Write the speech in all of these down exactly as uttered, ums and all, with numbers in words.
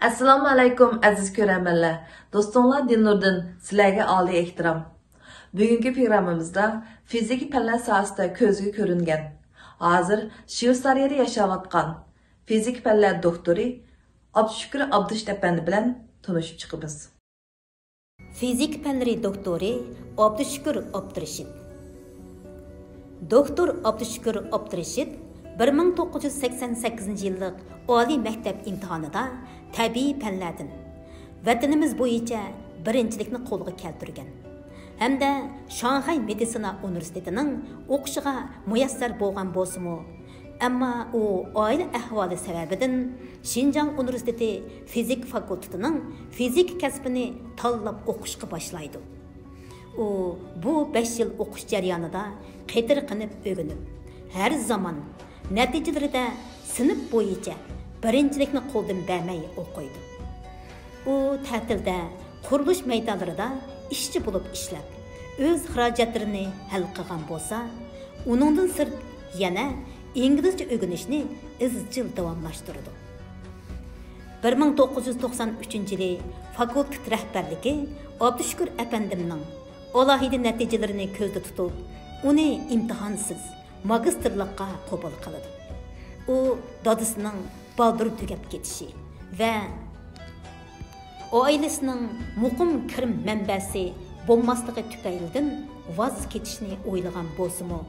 ئەسسالامۇ ئەلەيكۇم، ئەزىز كۆرەرمەنلەر. دوستۇڭلار دىلنۇردىن، سىلەرگە ئالىي ئېھتىرام. بۈگۈنكى پروگراممىمىزدا فىزىكا پەنلەر ساھەسىدە كۆزگە كۆرۈنگەن، ھازىر شۋېتسارىيەدە ياشاۋاتقان فىزىكا پەنلەر دوكتورى ئابدۇشۈكۈر ئابدۇرېشىت ئەپەندى بىلەن تونۇشۇپ چىقىمىز. فىزىكا پەنلىرى دوكتورى ئابدۇشۈكۈر ئابدۇرېشىت. دوكتور ئابدۇشۈكۈر ئابدۇرېشىت بىر مىڭ توققۇز يۈز سەكسەن سەككىزىنچى يىللىق ئالىي مەكتەپ ئىمتىھانىدا تەبىئىي پەنلەردىن ۋەتىنىمىز بويىچە بىرىنچىلىكنى قولغا كەلتۈرگەن ھەمدە شاڭخەي مېدىتسىنا ئۇنىۋېرسىتېتىنىڭ ئوقۇشىغا مۇيەسسەر بولغان بولسىمۇ، ئەمما ئۇ ئائىلە ئەھۋالى سەۋەبىدىن شىنجاڭ ئۇنىۋېرسىتېتى فىزىكا فاكۇلتېتىنىڭ فىزىكا كەسپىنى تاللاپ ئوقۇشقا باشلايدۇ. ئۇ بۇ بەش يىل ئوقۇش جەريانىدا قېتىرقىنىپ ئۆگىنىپ، ھەر زامان، نەتىجىلىرىدە سىنىپ بويىچە بىرىنچىلىكنى قولدىن بەرمەي ئوقۇيدۇ. ئۇ تەتىلدە قۇرۇلۇش مەيدانلىرىدا ئىشچى بولۇپ ئىشلەپ، ئۆز خىراجەتلىرىنى ھەل قىلغان بولسا، ئۇنىڭدىن سىرت يەنە ئىنگلىزچە ئۆگىنىشنى ئىزچىل داۋاملاشتۇرىدۇ. بىر مىڭ توققۇز يۈز توقسان ئۈچىنچى يىلى فاكۇلتېت رەھبەرلىكى ئابدۇشۈكۈر ئەپەندىمنىڭ ئالاھىدە نەتىجىلىرىنى كۆزدە تۇتۇپ، ئۇنى ئىمتىھانسىز ماگىستىرلىققا قوبۇل قىلىدۇ. ئۇ دادىسىنىڭ بالدۇر تۈگەپ كېتىشى ۋە ئائىلىسىنىڭ مۇقىم كىرىم مەنبەسى بولماسلىقى تۈپەيلىدىن ۋاز كېچىشنى ئويلىغان بولسىمۇ،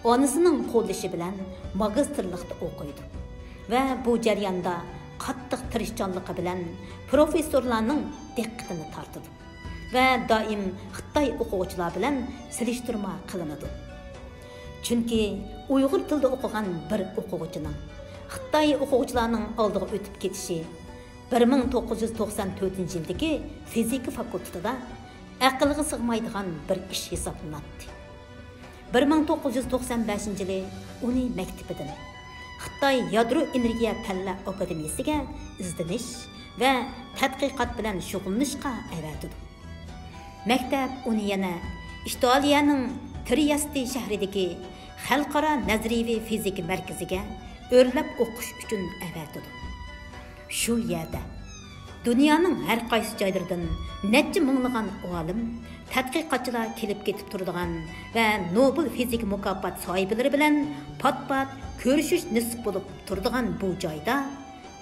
ئانىسىنىڭ قوللىشى بىلەن ماگىستىرلىقتا ئوقۇيدۇ ۋە بۇ جەرياندا قاتتىق تىرىشچانلىقى بىلەن پروفېسسورلارنىڭ دىققىتىنى تارتىدۇ ۋە دائىم خىتاي ئوقۇغۇچىلار بىلەن سېلىشتۇرما قىلىنىدۇ. چۈنكى ئۇيغۇر تىلىدا ئوقۇغان بىر ئوقۇغۇچىنىڭ خىتاي ئوقۇغۇچىلارنىڭ ئالدىغا ئۆتۈپ كېتىشى بىر مىڭ توققۇز يۈز توقسان تۆتىنچى يىلدىكى فىزىكا فاكۇلتېتىدا ئەقىلگە سىغمايدىغان بىر ئىش ھېسابلىناتتى. بىر مىڭ توققۇز يۈز توقسان بەشىنچى يىلى ئۇنى مەكتىپىدىن خىتاي يادرو ئېنېرگىيە پەنلەر ئاكادېمىيىسىگە ئىزدىنىش ۋە تەتقىقات بىلەن شۇغۇللىنىشقا ئەۋەتىدۇ. مەكتەپ ئۇنى يەنە ئىتالىيەنىڭ ترىيەستې شەھىرىدىكى خەلقئارا نەزەرىيىۋى فىزىكا مەركىزىگە ئۆرلەپ ئوقۇش ئۈچۈن ئەۋەتىدۇ. شۇ يەردە دۇنيانىڭ ھەر قايسى جايلىرىدىن نەچچە مىڭلىغان ئالىم، تەتقىقاتچىلار كېلىپ كېتىپ تۇرىدىغان ۋە نوبېل فىزىكا مۇكاپات ساھىبلىرى بىلەن پات-پات كۆرۈشۈش نېسىپ بولۇپ تۇرىدىغان بۇ جايدا،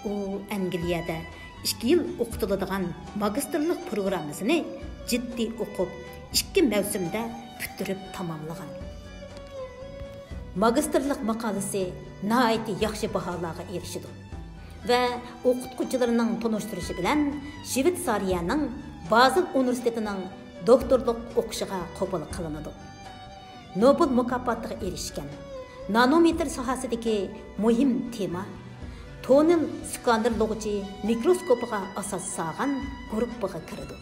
ئۇ ئەنگلىيەدە ئىككى يىل ئوقۇتۇلىدىغان ماگىستىرلىق پروگراممىسىنى جىددىي ئوقۇپ، ئىككى مەۋسۇمدە پۈتتۈرۈپ تاماملىغان. ماگىستىرلىق ماقالىسى ناھايىتى ياخشى باھالارغا ئېرىشىدۇ ۋە ئوقۇتقۇچىلىرىنىڭ تونۇشتۇرۇشى بىلەن شىۋېتسارىيەنىڭ بازېل ئۇنىۋېرسىتېتىنىڭ دوكتورلۇق ئوقۇشىغا قوبۇل قىلىنىدۇ. نوبېل مۇكاپاتىغا ئېرىشكەن، نانومېتىر ساھەسىدىكى مۇھىم تېما، تونېل سكانېرلىغۇچى مىكروسكوپىغا ئاساس سالغان گۇرۇپپىغا كىرىدۇ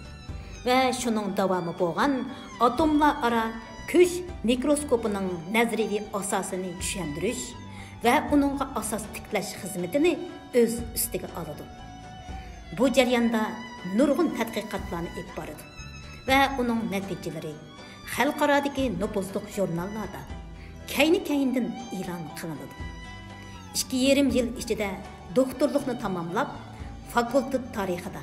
ۋە شۇنىڭ داۋامى بولغان ئاتوملار ئارا كۈچ مىكروسكوپىنىڭ نەزەرىيىۋى ئاساسىنى چۈشەندۈرۈش ۋە ئۇنىڭغا ئاساس تىكلەش خىزمىتىنى ئۆز ئۈستىگە ئالىدۇ. بۇ جەرياندا نۇرغۇن تەتقىقاتلارنى ئېلىپ بارىدۇ ۋە ئۇنىڭ نەتىجىلىرى خەلقئارادىكى نوپۇزلۇق ژۇرناللاردا كەينى-كەينىدىن ئېلان قىلىنىدۇ. ئىككى يېرىم يىل ئىچىدە دوكتورلۇقنى تاماملاپ، فاكۇلتېت تارىخىدا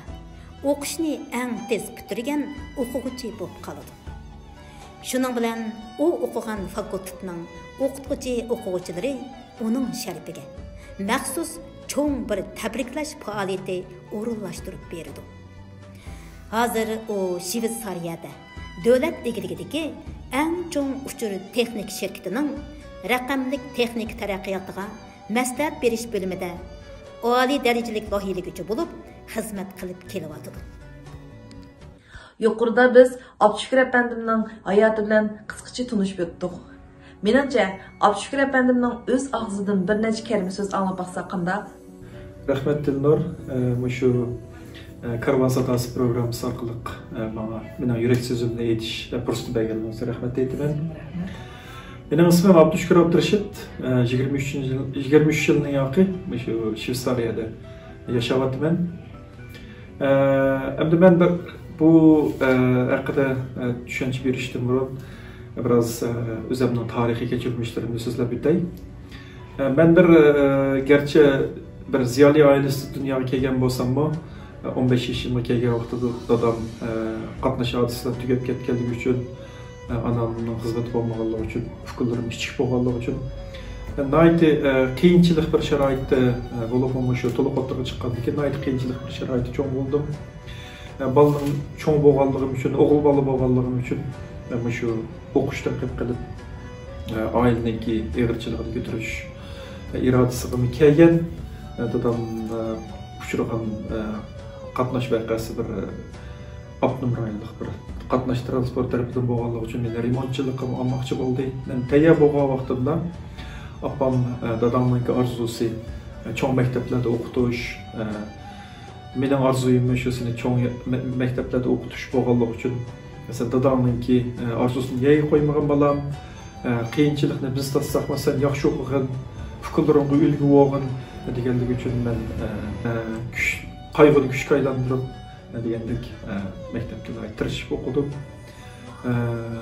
ئوقۇشنى ئەڭ تېز پۈتتۈرگەن ئوقۇغۇچى بولۇپ قالىدۇ. شۇنىڭ بىلەن ئۇ ئوقۇغان فاكۇلتېتنىڭ ئوقۇتقۇچى ئوقۇغۇچىلىرى ئۇنىڭ شەرىپىگە مەخسۇس چوڭ بىر تەبرىكلەش پائالىيىتى ئورۇنلاشتۇرۇپ بېرىدۇ. ھازىر ئۇ شىۋېتسارىيەدە دۆلەت ئىگىلىكىدىكى ئەڭ چوڭ ئۇچۇر تېخنىك شىركىتىنىڭ رەقەملىك تېخنىكا تەرەققىياتىغا مەسلىھەت بېرىش بۆلۈمىدە ئالىي دەرىجىلىك لايىھىلىگۈچى بولۇپ خىزمەت قىلىپ كېلىۋاتىدۇ. يۇقىرىدا بىز ئابدۇشۈكۈر ئەپەندىمنىڭ ھاياتى بىلەن قىسقىچە تونۇشۇپ ئۆتتۇق. مېنىڭچە، ئابدۇشۈكۈر ئەپەندىمنىڭ ئۆز ئاغزىدىن بىر نەچچە كەلىمە سۆز ئاڭلاپ باقساق قانداق؟ رەھمەت، دىلنۇر. ئە، مۇشۇ، ئە، كارۋان ساداسى پروگراممىسى ئارقىلىق، ئە، ماڭا مېنىڭ يۈرەك سۆزۈمنى ئېيتىش، ئە، پۇرسىتى بەرگىنىڭىزگە رەھمەت ئېيتىمەن. مېنىڭ ئىسمىم ئابدۇشۈكۈر ئابدۇرېشىت. ئە، يىگىرمە ئۈچىنچى يىل، يىگىرمە ئۈچ يىلنىڭ ياقى مۇشۇ شۋېتسارىيەدە ياشاۋاتىمەن. ئە، ئەمدى مەن بىر بۇ، ئە، ھەققىدە، ئە، چۈشەنچە بېرىشتىن بۇرۇن بىراز، ئە، ئۆزۈمنىڭ تارىخىي كەچۈرمىشلىرىمنى سۆزلەپ ئۆتەي. ئە، مەن بىر، ئە، گەرچە بىر زىيالىي ئائىلىسىدە دۇنياغا كەلگەن بولساممۇ، ئون بەش يېشىمغا كەلگەن ۋاقتىدا دادام، ئە، قاتناش ھادىسىسىدە تۈگەپ كەتكەنلىكى ئۈچۈن، ئە، ئانامنىڭ خىزمىتى بولمىغانلىقى ئۈچۈن، ئۇكىلىرىم كىچىك بولغانلىقى ئۈچۈن، ئە، ناھايىتى، ئە، قىيىنچىلىق بىر شارائىتتا، ئە، بولۇپمۇ مۇشۇ تولۇق ئوتتۇرىغا چىققاندىن كېيىن ناھايىتى قىيىنچىلىق بىر شارائىتتا چوڭ بولدۇم. ئە، بالىنىڭ چوڭ بولغانلىقىم ئۈچۈن، ئوغۇل بالا بولغانلىقىم ئۈچۈن، ئە، مۇشۇ ئوقۇشتىن قېلىپ قېلىپ، ئە، ئائىلىنىڭكى ئېغىرچىلىقىنى كۆتۈرۈش، ئە، ئىرادىسىغىمۇ كەلگەن. ئە، دادام، ئە، ئۇچرىغان، ئە، قاتناش ۋەقەسى بىر، ئە، ئاپتونوم رايونلۇق بىر قاتناش تىرانسپورت تەرىپىدىن بولغانلىقى ئۈچۈن مېنى رېمونتچىلىققىمۇ ئالماقچى بولدى. مەن تەييار بولغان ۋاقتىمدا ئاپام، ئە، دادامنىڭكى ئارزۇسى، ئە، چوڭ مەكتەپلەردە ئوقۇتۇش، ئە، مېنىڭ ئارزۇيۇممۇ شۇ، سېنى چوڭ مە-، مەكتەپلەردە ئوقۇتۇش بولغانلىقى ئۈچۈن، مەسىلەن، داداڭنىڭكى، ئە، ئارزۇسىنى يەرگە قويمىغىن، بالام. ئە، قىيىنچىلىقنى بىز تارتساقمۇ، سەن ياخشى ئوقۇغىن، ئۇكىلىرىڭغا ئۈلگە بولغىن، دېگەنلىكى ئۈچۈن مەن، ئە، ئە، كۈچ، قايغۇنى كۈچكە ئايلاندۇرۇپ، ئە، دېگەندەك، ئە، مەكتەپتە ناھايىتى تىرىشىپ ئوقۇدۇم. ئە،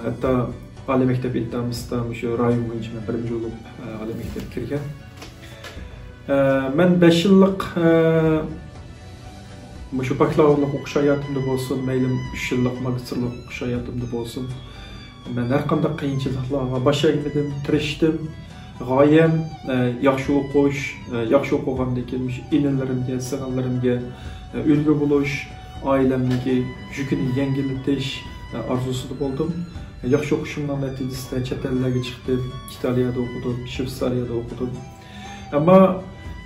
ھەتتا ئالىي مەكتەپ ئىنتىھامىسىدا مۇشۇ رايون بويىچە مەن بىرىنچى بولۇپ، ئە، ئالىي مەكتەپكە كىرگەن. ئە، مەن بەش يىللىق، ئە، مۇشۇ باكلاۋۇرلۇق ئوقۇش ھاياتىمدا بولسۇن، مەيلىم ئۈچ يىللىق ماگىستىرلىق ئوقۇش ھاياتىمدا بولسۇن، مەن ھەر قانداق قىيىنچىلىقلارغا باش ئەگمىدىم، تىرىشتىم. غايەم، ئە، ياخشى ئوقۇش، ئە، ياخشى ئوقۇغاندىن كېيىن مۇشۇ ئىنىلىرىمگە، سىڭىللىرىمگە، ئە، ئۈلگە بولۇش، ئائىلەمنىڭكى يۈكىنى يەڭگىللىتىش، ئە، ئارزۇسىدا بولدۇم. ياخشى ئوقۇشۇمنىڭ نەتىجىسىدە چەت ئەللەرگە چىقتىم، ئىتالىيەدە ئوقۇدۇم، شۋېتسارىيەدە ئوقۇدۇم. ئەمما،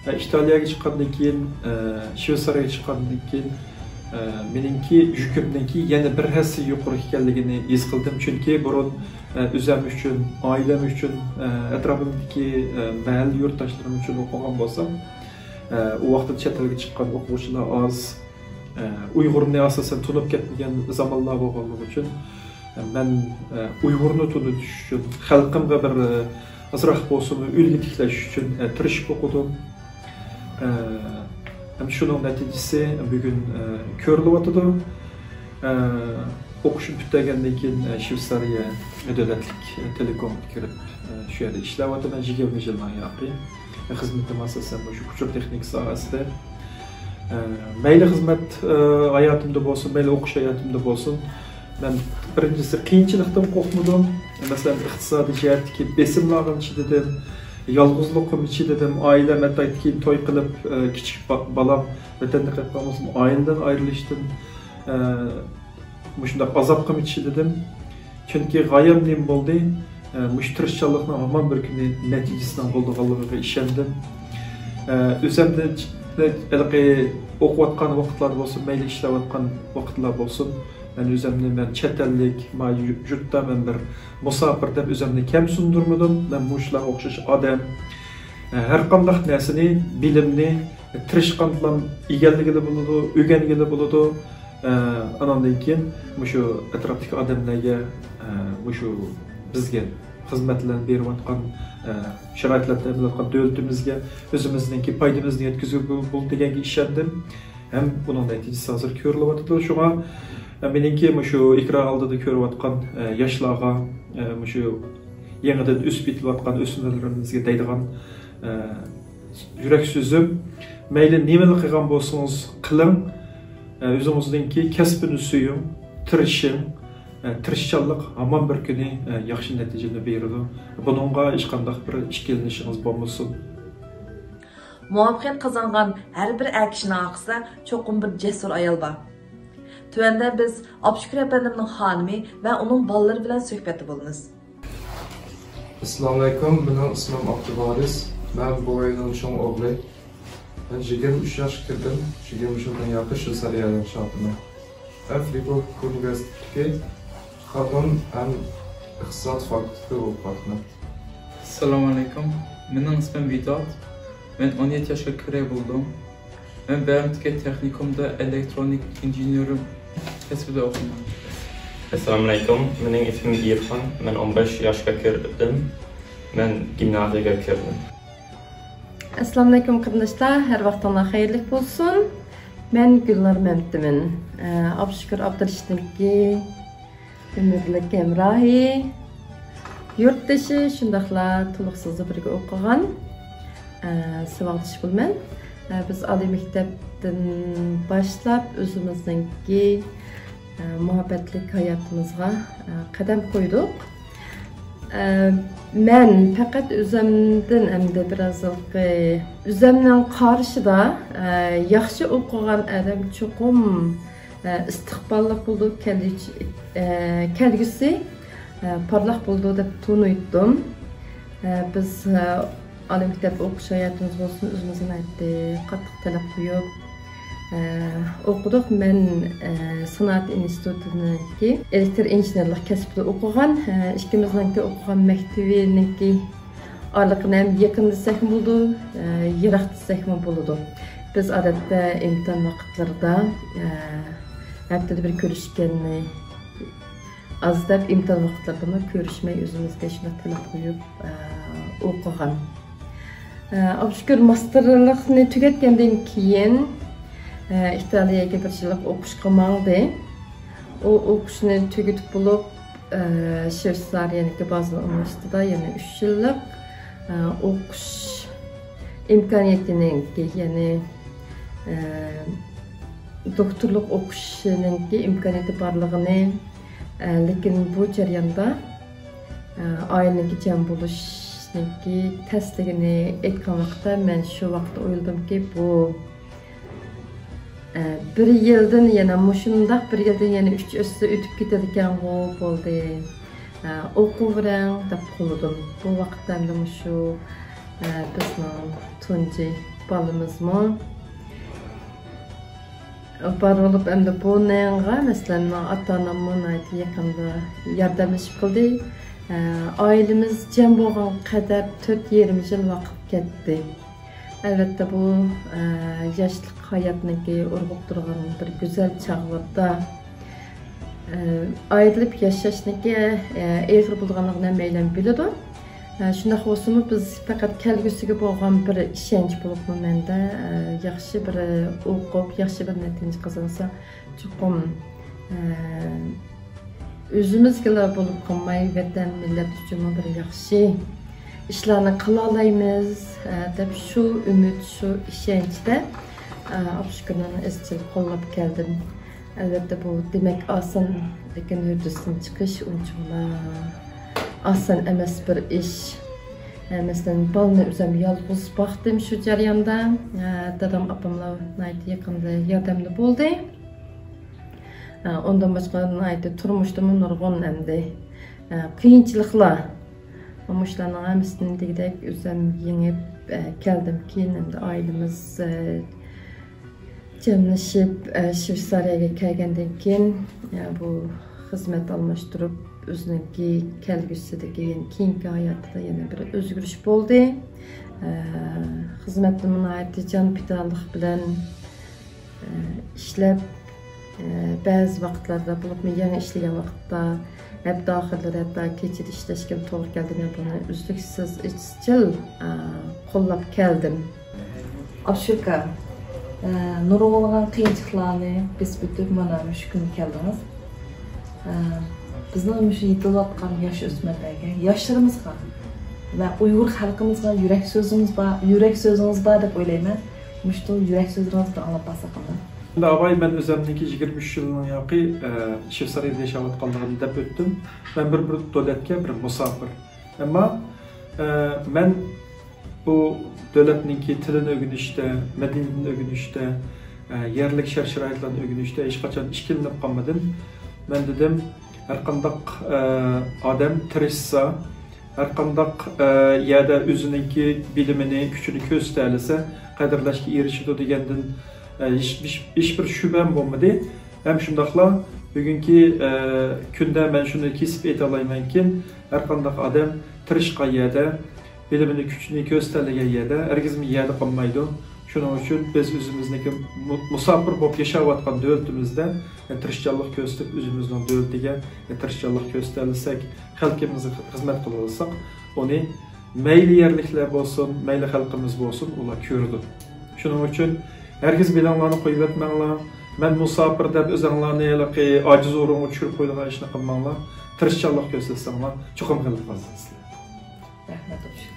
ئە، ئىتالىيەگە چىققاندىن كېيىن، ئە، شۋېتسارىيەگە چىققاندىن كېيىن، ئە، مېنىڭكى يۈكۈمنىڭكى يەنە بىر ھەسسە يۇقىرى ئىكەنلىكىنى ھېس قىلدىم. چۈنكى بۇرۇن، ئە، ئۆزۈم ئۈچۈن، ئائىلەم ئۈچۈن، ئە، ئەتراپىمدىكى، ئە، مەھەللە يۇرتداشلىرىم ئۈچۈن ئوقۇغان بولسام، ئە، ئۇ ۋاقىتتا چەت ئەلگە چىققان ئوقۇغۇچىلار ئاز. ئە، ئۇيغۇرنى ئاساسەن تونۇپ كەتمىگەن زامانلار بولغانلىقى ئۈچۈن، ئە، مەن، ئە، ئۇيغۇرنى تونۇتۇش ئۈچۈن، خەلقىمگە بىر، ئە، ئازراق بولسىمۇ ئۈلگە تىكلەش ئۈچۈن، ئە، تىرىشىپ ئوقۇدۇم. ئە، ھەم شۇنىڭ نەتىجىسى بۈگۈن، ئە، كۆرۈلۈۋاتىدۇ. ئە، ئوقۇشۇم پۈتتۈرگەندىن كېيىن، ئە، شۋېتسارىيە دۆلەتلىك، ئە، تېلېكومغا كىرىپ، ئە، شۇ يەردە ئىشلەۋاتىمەن يىگىرمە يىلدىن ياقى. خىزمىتىم ئاساسەن مۇشۇ ئۇچۇر تېخنىكا ساھەسىدە. ئە، مەيلى خىزمەت، ئە، ھاياتىمدا بولسۇن، مەيلى ئوقۇش ھاياتىمدا بولسۇن، مەن بىرىنچىسى قىيىنچىلىقتىن قورقمىدىم. مەسىلەن، ئىقتىسادىي جەھەتتىكى بېسىملارغىمۇ چىدىدىم، يالغۇزلۇققىمۇ چىدىدىم. ئائىلەم ھەتتا كېيىن توي قىلىپ، ئە، كىچىك با-، بالام ۋەتەندە قېلىپ قالمىسىمۇ، ئائىلىدىن ئايرىلىشتىن، ئە، مۇشۇنداق ئازابقىمۇ چىدىدىم. چۈنكى غايەم نېمە بولدى؟ ئە، مۇشۇ تىرىشچانلىقنىڭ ھامان بىر كۈنى نەتىجىسىنىڭ بولىدىغانلىقىغا ئىشەندىم. ئە، ئۆزۈمنى ھېلىقى ئوقۇۋاتقان ۋاقىتلار بولسۇن، مەيلى ئىشلەۋاتقان ۋاقىتلار بولسۇن، مەن ئۆزۈمنى، مەن چەت ئەللىك، ما يۇ-، يۇرتتا مەن بىر مۇساپىر دەپ ئۆزۈمنى كەم سۇندۇرمىدىم. مەن مۇشۇلارغا ئوخشاش ئادەم. ئە، ھەر قانداق نەرسىنى، بىلىمنى تىرىشقاندىلا ئىگىلىگىلى بولىدۇ، ئۆگەنگىلى بولىدۇ. ئە، ئاناندىن كېيىن مۇشۇ ئەتراپتىكى ئادەملەرگە، ئە، مۇشۇ بىزگە خىزمەتلەرنى بېرىۋاتقان، ئە، شارائىتلارنى تەمىنلەۋاتقان دۆلىتىمىزگە ئۆزىمىزنىڭكى پايدىمىزنى يەتكۈزگىلى بولىدۇ دېگەنگە ئىشەندىم. ھەم بۇنىڭ نەتىجىسى ھازىر كۆرۈلۈۋاتىدۇ. شۇڭا، ئە، مېنىڭكى مۇشۇ ئېكران ئالدىدا كۆرۈۋاتقان، ئە، ياشلارغا، ئە، مۇشۇ يېڭىدىن ئۆسۈپ يېتىلىۋاتقان ئۆسمۈرلىرىمىزگە دەيدىغان، ئە، يۈرەك سۆزۈم، مەيلى نېمىلا قىلغان بولسىڭىز قىلىڭ، ئە، ئۆزىڭىزنىڭكى كەسپىنى سۆيۈڭ، تىرىشىڭ. ئە، تىرىشچانلىق ھامان بىر كۈنى، ئە، ياخشى نەتىجىنى بېرىدۇ. بۇنىڭغا ھېچقانداق بىر ئىككىلىنىشىڭىز بولمىسۇن. مۇۋەپپەقىيەت قازانغان ھەر بىر ئەر كىشىنىڭ ئارقىسىدا چوقۇم بىر جەسۇر ئايال بار. تۆۋەندە بىز ئابدۇشۈكۈر ئەپەندىمنىڭ خانىمى ۋە ئۇنىڭ بالىلىرى بىلەن سۆھبەتتە بولىمىز. ئەسسالامۇئەلەيكۇم، مېنىڭ ئىسمىم ئابدۇۋارىس. مەن بوۋاينىڭ چوڭ ئوغلى. مەن يىگىرمە ئۈچ ياشقا كىردىم. يىگىرمە ئۈچ يىلدىن ياقى شۋېتسارىيەدە ياشاۋاتىمەن. ئەف لىبورگ ئۇنىۋېرسىتېتىدىكى قانۇن ھەم ئىقتىساد فاكۇلتېتىدا ئوقۇۋاتىمەن. ئەسسالامۇئەلەيكۇم، مېنىڭ ئىسمىم ۋىداد. مەن ئون يەتتە ياشقا كىرە بولدۇم. مەن بەرمدىكى تېخنىكومدا ئېلېكترونىك ئىنژېنېرىم كەسپىدە ئوقۇيمەن. ئەسسالامۇئەلەيكۇم، مېنىڭ ئىسمىم ئىرفان، مەن ئون بەش ياشقا كىردىم، مەن گىمنازىيەگە كىردىم. ئەسسالامۇئەلەيكۇم قېرىنداشلار، ھەر ۋاقتىڭلار خەيرلىك بولسۇن. مەن گۈلنار مەمتىمىن، ئابدۇشۈكۈر ئابدۇرېشىتنىڭكى ئۆمۈرلۈك ھەمراھى، يۇرتدىشى، شۇنداقلا تولۇقسىزدا بىرگە ئوقۇغان، ئە، ساۋاقدىشى بولىمەن. بىز ئالىي مەكتەپتىن باشلاپ ئۆزىمىزنىڭكى مۇھەببەتلىك ھاياتىمىزغا قەدەم قويدۇق. مەن پەقەت ئۆزۈمدىن ئەمدى بىرازلىقى، ئۆزۈمنىڭ قارىشىدا ياخشى ئوقۇغان ئادەم چوقۇم ئىستىقباللىق بولىدۇ، كەلگۈچ-، كەلگۈسى پارلاق بولىدۇ دەپ تونۇيتتۇم. بىز ئالىي مەكتەپ ئوقۇش ھاياتىمىز بولسۇن، ئۆزىمىزگە ناھايىتى قاتتىق تەلەپ قويۇپ، ئە، ئوقۇدۇق. مەن، ئە، سانائەت ئىنستىتۇتىنىڭكى ئېلېكتر ئىنژېنېرلىق كەسپىدە ئوقۇغان، ئە، ئىككىمىزنىڭكى ئوقۇغان مەكتىۋىنىڭكى ئارىلىقىنى ھەم يېقىن دېسەكمۇ بولىدۇ، ئە، يىراق دېسەكمۇ بولىدۇ. بىز ئادەتتە ئىمتىھان ۋاقىتلىرىدا، ئە، ھەپتىدە بىر كۆرۈشكەننى ئاز دەپ، ئىمتىھان ۋاقىتلىرىدىمۇ كۆرۈشمەي، ئۆزىمىزگە شۇنداق تەلەپ قويۇپ، ئە، ئوقۇغان. ئە، ئابدۇشۈكۈر ماستېرلىقنى تۈگەتكەندىن كېيىن، ئە، ئىتالىيەگە بىر يىللىق ئوقۇشقا ماڭدى. ئۇ ئوقۇشنى تۈگىتىپ بولۇپ، ئە، شۋېتسارىيەنىڭكى بازېل ئۇنىۋېرسىتېتىدا يەنە ئۈچ يىللىق، ئە، ئوقۇش ئىمكانىيىتىنىڭكى، يەنى، ئە، دوكتورلۇق ئوقۇشىنىڭكى ئىمكانىيىتى بارلىقىنى، ئە، لېكىن بۇ جەرياندا، ئە، ئائىلىنىڭكى جەم بولۇشنىڭكى تەسلىكىنى ئېيتقان ۋاقىتتا، مەن شۇ ۋاقىتتا ئويلىدىمكى، بۇ، ئە، بىر يىلدىن يەنە مۇشۇنداق بىر يىلدىن يەنە ئۈچ ئۆتسە ئۆتۈپ كېتىدىكەنغۇ، بولدى، ئە، ئوقۇۋېرىڭ دەپ قويدۇم. بۇ ۋاقىتتا ئەمدى مۇشۇ، ئە، بىزنىڭ تۇنجى بالىمىزمۇ بار بولۇپ، ئەمدى بۇنىڭغا، مەسىلەن، مېنىڭ ئاتا-ئاناممۇ ناھايىتى يېقىندا ياردەملىشىپ قىلدى. ئە، ئائىلىمىز جەم بولغان قەدەر تۆت يېرىم يىل ۋاقىت كەتتى. ئەلۋەتتە، بۇ، ئە، ياشلىق ھاياتنىڭكى ئۇرغۇپ تۇرغان بىر گۈزەل چاغلىرىدا، ئە، ئايرىلىپ ياشاشنىڭكى، ئە، ئېغىر بولىدىغانلىقىنى ھەممەيلەن بىلىدۇ. ئە، شۇنداق بولسىمۇ، بىز پەقەت كەلگۈسىگە بولغان بىر ئىشەنچ بولۇپمۇ مەندە، ئە، ياخشى بىر ئوقۇپ، ياخشى بىر نەتىجە قازانسا، چوقۇم، ئە، ئۆزىمىزگىلا بولۇپ قالماي، ۋەتەن، مىللەت ئۈچۈنمۇ بىر ياخشى ئىشلارنى قىلالايمىز، ئە، دەپ شۇ ئۈمىد، شۇ ئىشەنچتە، ئە، ئابدۇشۈكۈرنى ئىزچىل قوللاپ كەلدىم. ئەلۋەتتە، بۇ دېمەك ئاسان، لېكىن ھۆددىسىدىن چىقىش ئۇنچىۋالا ئاسان ئەمەس بىر ئىش. ئە، مەسىلەن، بالىنى ئۆزۈم يالغۇز باقتىم شۇ جەرياندا. ئە، دادام، ئاپاملار ناھايىتى يېقىندا ياردەمدە بولدى. ئە، ئۇندىن باشقا ناھايىتى تۇرمۇشتىمۇ نۇرغۇن ئەمدى، ئە، قىيىنچىلىقلار. مۇشۇلارنىڭ ھەممىسىنى دېگۈدەك ئۆزۈم يېڭىپ، ئە، كەلدىم. كېيىن ئەمدى ئائىلىمىز، ئە، جەملىشىپ، ئە، شۋېتسارىيەگە كەلگەندىن كېيىن، ئە، بۇ خىزمەت ئالماشتۇرۇپ، ئۆزىنىڭكى كەلگۈسىدىكى، يەنى كېيىنكى ھاياتىدا يەنە بىر ئۆزگىرىش بولدى. ئە، خىزمەتتىمۇ ناھايىتى جان پىدالىق بىلەن، ئە، ئىشلەپ، ئە، بەزى ۋاقىتلاردا، بولۇپمۇ يېڭى ئىشلىگەن ۋاقىتتا، ھەپتە ئاخىرلىرى ھەتتا كېچىدە ئىشلەشكە توغرا كەلدى. مەن بۇنى ئۈزلۈكسىز، ئىزچىل، ئە، قوللاپ كەلدىم. ئابدۇشۈكۈر ئاكا، ئە، نۇرغۇنلىغان قىيىنچىلىقلارنى بېسىپ ئۆتۈپ، مانا مۇشۇ كۈنگە كەلدىڭىز. ئە، بىزنىڭ مۇشۇ يېتىلىۋاتقان ياش ئۆسمۈرلەرگە، ياشلىرىمىزغا ۋە ئۇيغۇر خەلقىمىزغا يۈرەك سۆزىڭىز بار، يۈرەك سۆزىڭىز بار دەپ ئويلايمەن. مۇشۇ يۈرەك سۆزلىرىڭىزنى ئاڭلاپ بارساق ئەمدى. ئەمدى ئاۋاي، مەن ئۆزۈمنىڭكى يىگىرمە ئۈچ يىلنىڭ ياقى، ئە، شىۋېتسارىيەدە ياشاۋاتقانلىقىمنى دەپ ئۆتتۈم. مەن بىر، بىر دۆلەتكە بىر مۇساپىر. ئەمما، ئە، مەن بۇ دۆلەتنىڭكى تىلىنى ئۆگىنىشتە، مەدەنىيىتىنى ئۆگىنىشتە، ئە، يەرلىك شەرت-شارائىتلارنى ئۆگىنىشتە ھېچقاچان ئىككىلىنىپ قالمىدىم. مەن دېدىم، ھەرقانداق، ئە، ئادەم تىرىشسا، ھەرقانداق، ئە، يەردە ئۆزىنىڭكى بىلىمىنى، كۈچىنى كۆرسىتەلىسە، قەدىرلەشكە ئېرىشىدۇ دېگەندىن، ئە، ھېچ، ھېچ، ھېچبىر شۈبھەم بولمىدى. ھەم شۇنداقلا بۈگۈنكى، ئە، كۈندە مەن شۇنى كېسىپ ئېيتالايمەنكى، ھەرقانداق ئادەم تىرىشقان يەردە، بىلىمىنى، كۈچىنى كۆرسىتەلىگەن يەردە ھەرگىزمۇ يەردە قالمايدۇ. شۇنىڭ ئۈچۈن بىز ئۆزىمىزنىڭكى مۇ-، مۇساپىر بولۇپ ياشاۋاتقان دۆلىتىمىزدە، ئە، تىرىشچانلىق كۆرسىتىپ، ئۆزىمىزنىڭ دۆلىتىگە، ئە، تىرىشچانلىق كۆرسىتەلىسەك، خەلقىمىزگە خىزمەت قىلالىساق، ئۇنى مەيلى يەرلىكلەر بولسۇن، مەيلى خەلقىمىز بولسۇن، ئۇلار كۆرىدۇ. شۇنىڭ ئۈچۈن ھەرگىز بېلىڭلارنى قويۇۋەتمەڭلار. مەن مۇساپىر دەپ ئۆزۈڭلارنى ھېلىقى ئاجىز ئورۇنغا چۈشۈرۈپ قويىدىغان ئىشنى قىلماڭلار. تىرىشچانلىق كۆرسەتسەڭلار، چوقۇم غەلىبە قازىنىسىلەر. رەھمەت، ئابدۇشۈكۈر.